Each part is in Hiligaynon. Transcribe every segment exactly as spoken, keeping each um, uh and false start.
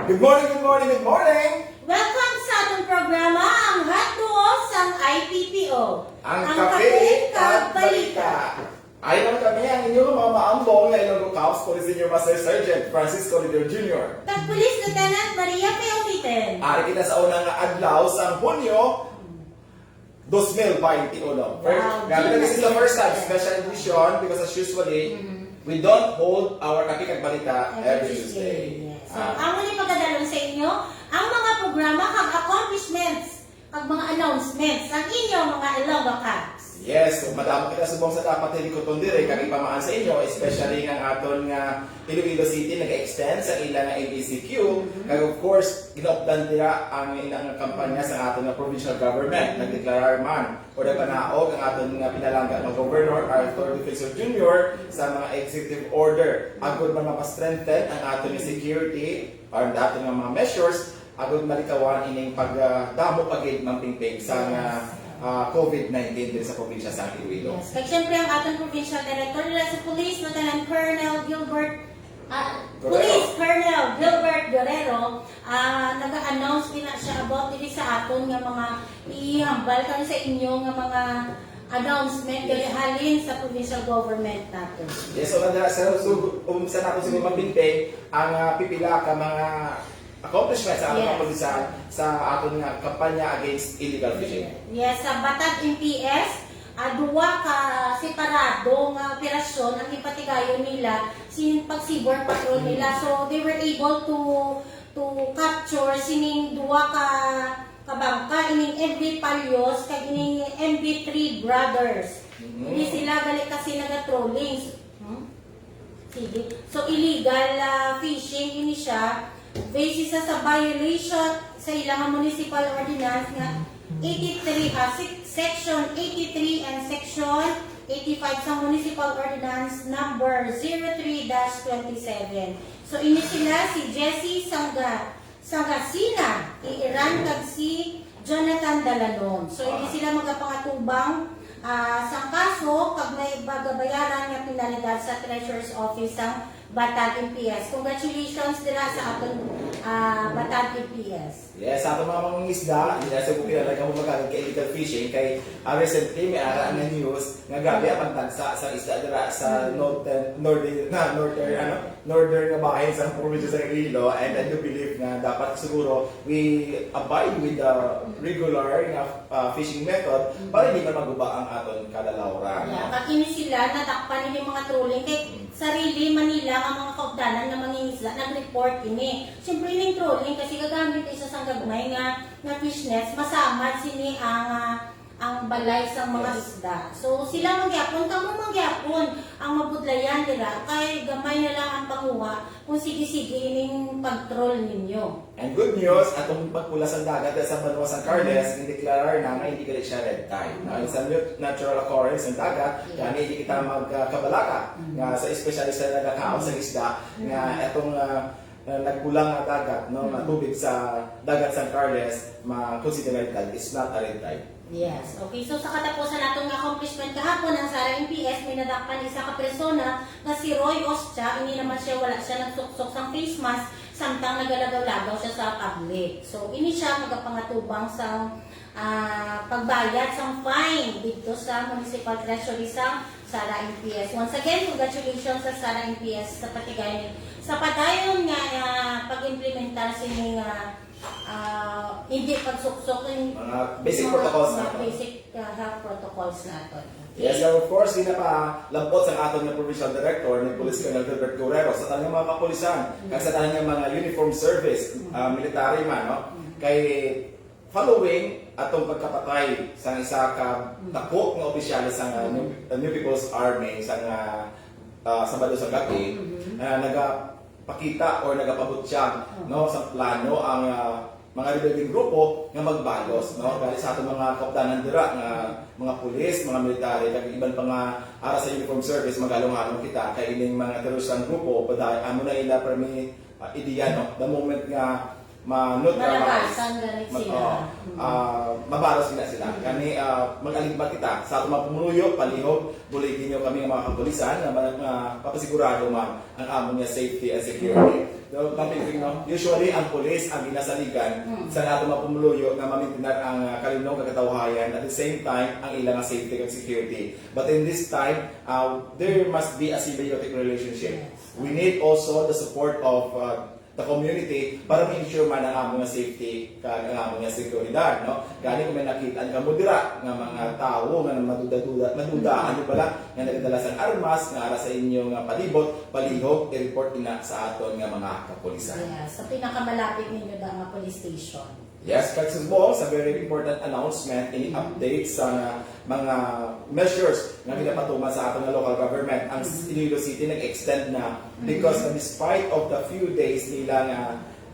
Good morning, good morning, good morning! Welcome sa atong programa, ang Hot Duo sang I P P O. Ang Kape kag Balita. Ay naman kami ang inyong mga maambong nga Ilonggo Cops Police Senior Master Sergeant Francisco Lidor Junior. Kag Police Lieutenant Maria Feofiten. Ari kita sa una nga adlaw sa Hunyo dos mil baynte uno. Wow, Grabe na, this is the June first time, na. Special edition, because as usually, we don't hold our Kape kag Balita every Tuesday. Yes. So, Ah. Amo ni pagadalon sa inyo ang mga programa kag accomplishments kag mga announcements sang inyo mga Ilonggo Cops. Yes, madamo kita subong sa dapat hilikuton dire, kami pamaan sa inyo, especially nga ang aton nga Iloilo City nag-extend sa ila nga M E C Q. Kag of course, ginaupdan dira ang ilang kampanya sa aton nga provincial government. Nagdeklarar man o nagpanaog ang aton nga pinalangga nga Governor Arthur Defensor Junior sa mga executive order agud man mapa-strengthen ang aton nga security or ang aton nga mga measures agud malikawan ining pagdamo pa gid, Ma'am Pingping, sa nga ah, COVID nineteen din sa probinsya sa Iloilo. Yes. Kag syempre ang aton provincial director dira sa police, Lieutenant Colonel Gilbert, ah, Guerrero. Police Colonel Gilbert Guerrero, ah, nag-announce din na siya about diri sa aton nga mga ihambal kami sa inyo nga mga announcement diri halin sa provincial government natin. Yes, so nanda sa so, um, sa nato siguro, Ma'am Pingping, ang ah, pipila ka mga accomplishment sa aton Yes. kapulisan sa aton nga kampanya against illegal fishing. Yes, sa Batad M P S, ah, duwa ka separado nga operasyon ang ipatigayon nila sin pag-seaboard patrol nila. So they were able to to capture sining duwa ka kabangka ining M V Palyos kag ining M V Three Brothers. Mhm. Ini sila gali kasi naga-trolling. Hmm? Sige. So, illegal ah, fishing ini siya. Basis sa, sa violation sa ilang municipal ordinance nga eighty-three, ah, sec- section eighty-three and section eighty-five sa municipal ordinance number zero three dash twenty-seven. So, ini sila si Jesse Sangga, Sangasina, i Iran kag si Jonathan Dalanon. So, hindi sila magapangatubang ah, sang kaso kag may magabayaran nga penalidad sa Treasurer's Office sang Batad M P S. Congratulations dira sa aton ah, Batad M P S. Yes, sa aton mga mangingisda, hindi na sa kung kilala ka mo magagad kay illegal fishing, kay ah, recently may ara nga news nga grabe ang pagtagsa sa isda dira sa northern, northern, na northern, ano, northern nga bahin sa probinsya sa Iloilo, and I do believe nga dapat siguro we abide with the regular nga ah, fishing method para hindi man maguba ang aton kalalawran. Yeah, kag ini sila nadakpan ini mga trolling kay sarili man nila nga mga kaupdanan nga mangingisda nag-report ini. Siyempre ining trolling kasi gagamit isa sang gagmay nga nga fish nets, masamad sini ang ah, ang balay sang mga Yes. isda. So sila man gyapon, kamo man gyapon ang mabudlayan dira kay gamay na lang ang panguha kung sige-sige ining pag-troll ninyo. And good news, atong pagpula sa dagat sa banwa sang Carles, gideklarar na nga hindi gali siya red tide. Na it's a nat- natural occurrence ng dagat, Yes. kaya hindi kita magkabalaka nga sa, especially sa nagakaon sa isda, nga itong ah, ah, nagpula nga dagat, no, nga tubig sa dagat sang Carles, ma-consider red tide. It's not a red tide. Yes. Okay. So sa katapusan naton nga accomplishment kahapon, ang Sara M P S may nadakpan isa ka persona nga si Roy Ostia. Ini naman siya, wala siya nagsuksok sang face mask samtang nagalagaw-lagaw siya sa public. So ini siya magapangatubang sa ah, pagbayad sang fine didto sa Municipal Treasury sang Sara M P S. Once again, congratulations sa Sara M P S sa patigay sa padayon nga ah, pag-implementar sini nga ah, hindi pagsuksok in Mga basic mga, protocols mga naton. Basic ah, health protocols naton. Yes, and of course, ginapalabot sa aton nga provincial director ni Police Colonel Gilbert Guerrero sa tanang mga kapulisan, kag sa tanang mga uniform service, ah, military man, no? Kay following atong pagkapatay sa isa ka dako nga opisyales sa, ah, New, New People's Army sa, ah, ah, Sabado sa gabi, ah, nagapakita or nagapabutyag, no, sa plano ang, ah, mga rebelde grupo nga magbalos, no? Dahil sa aton mga kaupdanan dira nga mga pulis, mga military, kag iban pa nga ara sa uniform service, magalong-along kita kay ining mga teroristang grupo, paday amo na ila permi ah, ideya, no? The moment nga ma-neutralize, Malabasan gani ma- sila. oh, ah, mabalos gina sila. Kani, ah, mag-aligmat kita sa aton mga pumuluyo, palihog, buligi niyo kami nga mga kapulisan nga, nga papasigurado man ang amon nga safety and security. So, Ma'am Pingping, no? Usually, ang pulis ang ginasaligan sa ato mga pumuluyo nga mamintinar ang, ah, kalinog kag katawhayan, at the same time, ang ilang safety kag security. But in this time, uh, there must be a symbiotic relationship. We need also the support of, uh, the community para ma-ensure man ang among nga safety kag ang among nga seguridad, no? Gani, kung may nakita kamo dira nga mga tawo nga maduda-duda, maduda, ano pala, nga nagadala sang armas nga ara sa inyo nga palibot, palihog, i-report ina sa aton nga mga kapulisan. Yes, sa pinakamalapit ninyo da nga police station. Yes, kag sa Bohol, sa very important announcement, ini update sa mga measures nga ginapatuman sa aton nga local government. Ang Iloilo City nag-extend na because, uh, despite of the few days nila nga,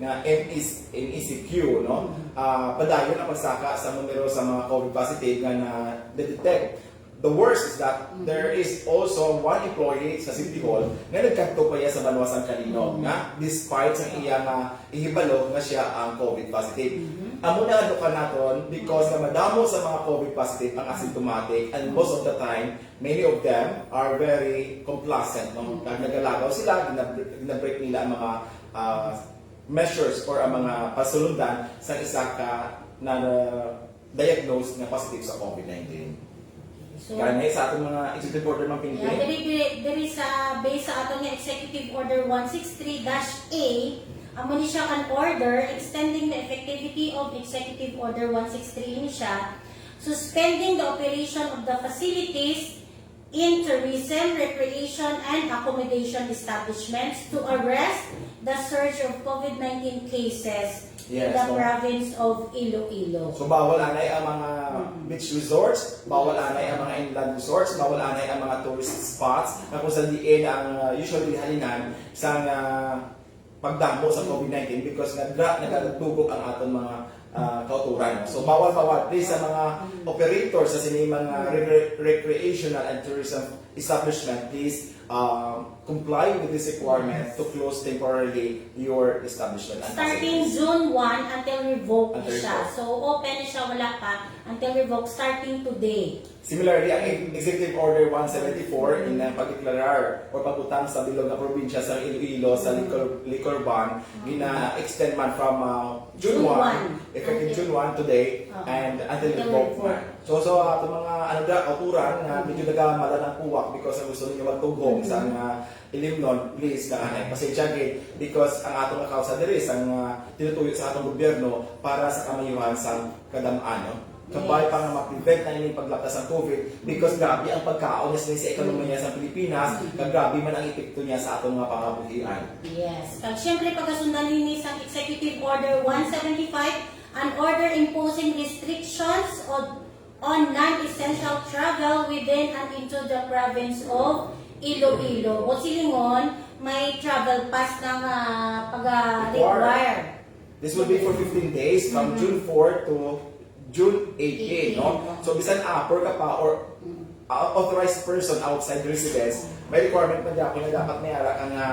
nga M E C, M E C Q, no? Ah, padayon ang pagsaka sa numero sa mga COVID positive nga na-detect. The worst is that there is also one employee sa City Hall nga nagkadto pa iya sa banwa sang kalinog, nga despite sa iya nga ihibalo nga siya ang COVID positive. Amo na nga duka naton because nga madamo sa mga COVID positive ang asymptomatic, and most of the time, many of them are very complacent, no? Kag nagalagaw sila, ginab-, ginabreak nila ang mga, ah, measures or ang mga pasulundan sa isa ka na, na diagnose nga positive sa COVID nineteen. So, gani sa aton mga executive order, Ma'am Pingping. Yeah, diri, diri, diri sa, based sa aton nga Executive Order one six three dash A, amo ni siya an order extending the effectivity of Executive Order one six three ni siya, suspending the operation of the facilities in tourism, recreation, and accommodation establishments to arrest the surge of COVID nineteen cases in Yes, the no. province of Iloilo. So, bawal anay ang mga Mm. beach resorts, bawal Yes. anay ang mga inland resorts, bawal anay ang mga tourist spots na kung saan diin ang, uh, usually halinan sa, uh, pagdamo sa Mm. COVID nineteen because nagra-, Mm. nagatugog ang aton mga, uh, kauturan. So, bawal, bawal. Please, sa mga Mm. operator sa sini mga Mm. recre-, recreational and tourism establishment, please, um, comply with this requirement Yes. to close temporarily your establishment and Starting facilities. June one until revoke Until na siya. revoke. So, open na siya, wala pa, until revoke, starting today. Similarly, ang Ex-, Executive Order one seventy-four in, uh, pagdeklarar o pagbutang sa bilog nga probinsya sa Iloilo sa Mm. liquor, liquor ban, Mm. gina-extend man from, uh, June June one, one. effective Until June one today, Oo. and until Until revoke revoke. man. So, so, ato mga, ano da, kauturan nga Mm. medyo nagamalan ang kuwak because ang gusto ninyo magtughong Mm. sa nga ilimnon, please, na ay pasensya gid because ang ato nga kausa diri sa nga tinutuyo sa atong gobyerno para sa kamayuhan sa kadam-an, no? Kabay Yes. pa nga ma-prevent na ining paglapta sa COVID because grabe ang pagkaon niya sa ekonomiya Mm. sa Pilipinas, Mm. kag grabe man ang epekto niya sa atong mga pangabuhian. Yes. Kag siyempre, pagasundan nini sa Executive Order one seventy-five, an order imposing restrictions on, on non-essential travel within and into the province of Iloilo. O silingon, may travel pass na nga pag-, ah, Require. require. This will be for fifteen days, from Mm-hmm. June four to June eighteen, Eighteen, no? no? So, bisan upper ka pa or Mm. uh, authorized person outside residence, may requirement man gyapon nga dapat may ara ka nga,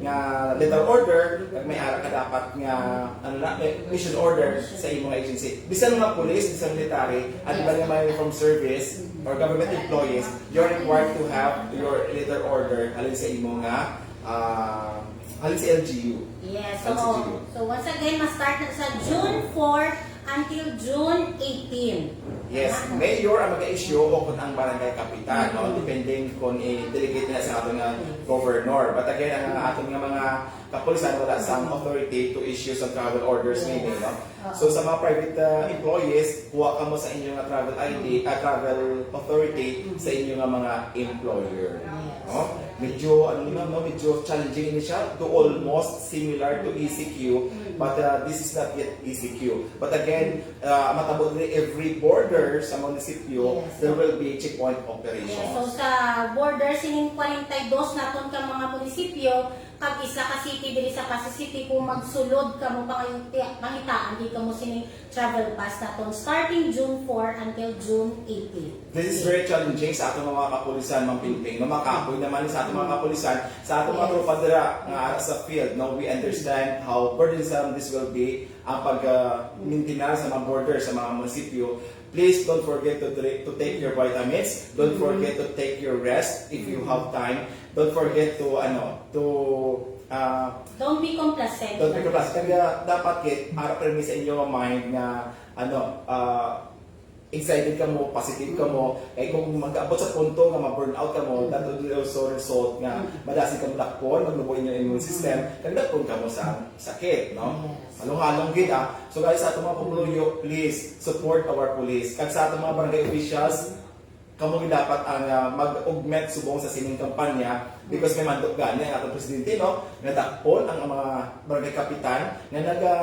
nga letter order, kag may ara ka dapat nga, ano na, may mission order sa imong agency. Bisan mga police, bisan military, at iban nga mga uniform service or government employees, you're required to have your letter order halin sa imong nga, ah, halin sa L G U. Yes, so, L G U. So once again, ma-start na sa June four until June eighteen. Yes, Ah. mayor ang mag-issue o kung ang barangay kapitan, no? Mm. Depending kung i-delegate na sa aton nga Yes. governor. But again, ang, ang aton nga mga kapulisan wala sang Mm. authority to issue sa travel orders Yes. ngayon, no? Oo. So sa mga private, uh, employees, kuha kamo sa inyo nga travel I D, Mm. ah, travel authority Mm. sa inyo nga mga employer. Yes. No? Medyo, ano ni ma'am, no? Medyo challenging ni siya to almost similar to E C Q, Mm. but, uh, this is not yet E C Q. But again, uh, matabo diri every border sa munisipyo, Yes. there will be checkpoint operations. Yes, so sa border sining forty-two naton ka mga munisipyo, kag isa ka city diri sa Pasay City, kung magsulod kamo, pangiti-, pangitaan gid kamo sining travel pass naton starting June four until June eighteen. This is very challenging sa aton mga kapulisan, Ma'am Pingping. No, makapoy naman sa aton mga Mm. kapulisan, sa aton mga Yes. tropa dira nga ara sa field, no, we understand how burdensome this will be ang pag, ah, Mm. maintenance sa mga border sa mga munisipyo. Please don't forget to dri-, to take your vitamins. Don't Mm. forget to take your rest if you Mm. have time. Don't forget to, ano, to Ah, Don't be complacent. Don't be complacent. Kaya dapat, kit, ara pa rin sa inyo ang mind nga, ano, ah, excited ka mo, positive ka mo. Kaya kung mag-abot sa punto nga ma-burn out ka mo, that would also result nga madasig ka mo dakpon, maglubo inyo immune system, kag dakpon ka mo sa sakit, no? Yes. Halong-halong gid, ah. So guys, sa atong mga pumuluyo, please support our police. Kag sa atong mga barangay officials, kamo gid dapat ang, ah, mag-augment subong sa sining kampanya, because may mandok gani ang atong presidente, no, nga dakpon ang mga barangay kapitan nga naga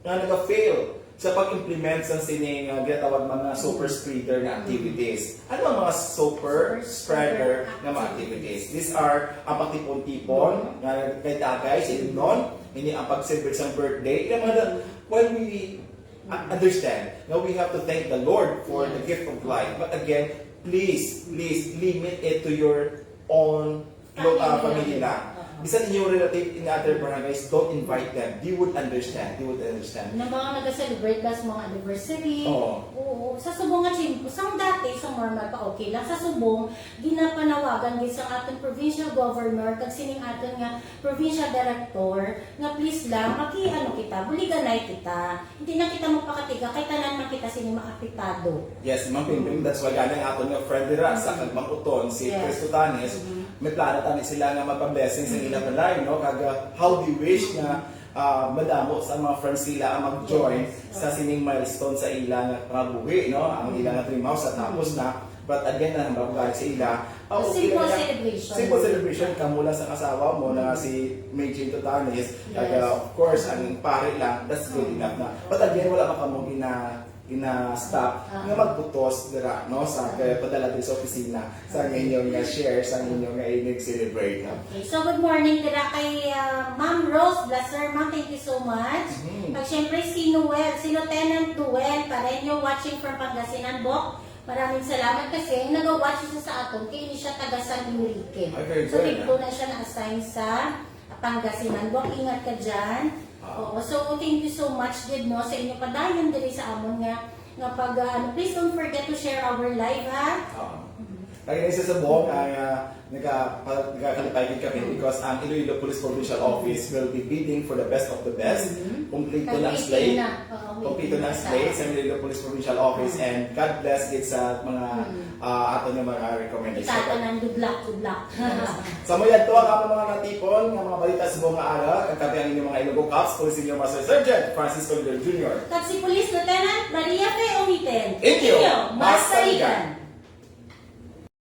nga naga-fail sa pag-implement sa sining, ah, ginatawag man nga super spreader nga activities. Ano ang mga super spreader nga mga activities? These are ang pagtipon-tipon nga nagdagay sa inunon, ini ang pag-celebrate sa birthday, yung mga, when we uh, understand nga we have to thank the Lord for the gift of life. But again, please, please limit it to your own lo- uh, Family. family lang. Uh-huh. Bisan inyong relative in other barangays, don't invite them. They would understand. They would understand. Na mga nag-celebrate ba sa mga anniversary? Oo. Oo. Sa subong nga, Chim, sa dati, sa normal pa, okay lang. Sa subong, ginapanawagan gid sa aton provincial governor, kag sining aton nga provincial director, nga please lang, maki-, ano kita, buliganay kita. Hindi na kita magpakatiga, kay tanan man kita sini maapitado. Yes, Ma'am Pimpim, that's why gani ang aton nga friend dira sa Kagmang Uton, si Yes. Chris Tutanes, may plano tani sila nga magpa-blessing sa ilang balay, no? Kag, uh, how they wish nga, uh, madamo sa mga friends nila ang mag-join Yes. Sa sining milestone sa ilang pangabuhi, no? Ang ilang dream house sa tapos na. But again, ang mga sa ila, ah, okay Simple lang. Celebration. Simple celebration, kamo lang sa asawa mo na si May Jean Tutanes. Kag, Yes. uh, of course, ang pare lang, that's good enough na. But again, wala man kamo gina gina-stop Ah. nga magbutos dira, no, sa kay padala diri sa opisina sa inyong nga share, sa inyong nga inig celebrate, no? Okay, so good morning dira kay, ah, Ma'am Rose Blaser. Ma'am, thank you so much. Mhm. Pag syempre si Noel, si Lieutenant Noel Pareño, watching from Pangasinan, Bok. Maraming salamat kasi nag-watch siya sa aton kay ini siya taga San Enrique. Ay, very So good, dito na siya na-assign sa Pangasinan, Bok. Ingat ka dyan. Ah. Oo, so thank you so much gid, no, sa inyo padayon diri sa amon nga nga pag, ah, ano, please don't forget to share our live, ha? Um, kaya isa sa buong ay uh, nagka, pa- nagkakalipay din kami because ang Iloilo Police Provincial Office will be bidding for the best of the best. Mhm. Kompleto na ang Completing slate. na. Oo, Kompleto na ang waiting na slate sa- sa Iloilo Police Provincial Office and God bless gid sa mga Mhm. ah, ato nga mga recommendation. Itatanan, good luck, good luck. Sa mo yan to ang among mga natipon nga mga balita sa buong araw. Kagkapi ang inyong mga Ilonggo Cops, Police Senior Master Sergeant Francisco Lidor Junior. Kag si Police Lieutenant Maria Fe Omiten. Inyo, Inyo, mas masaligan.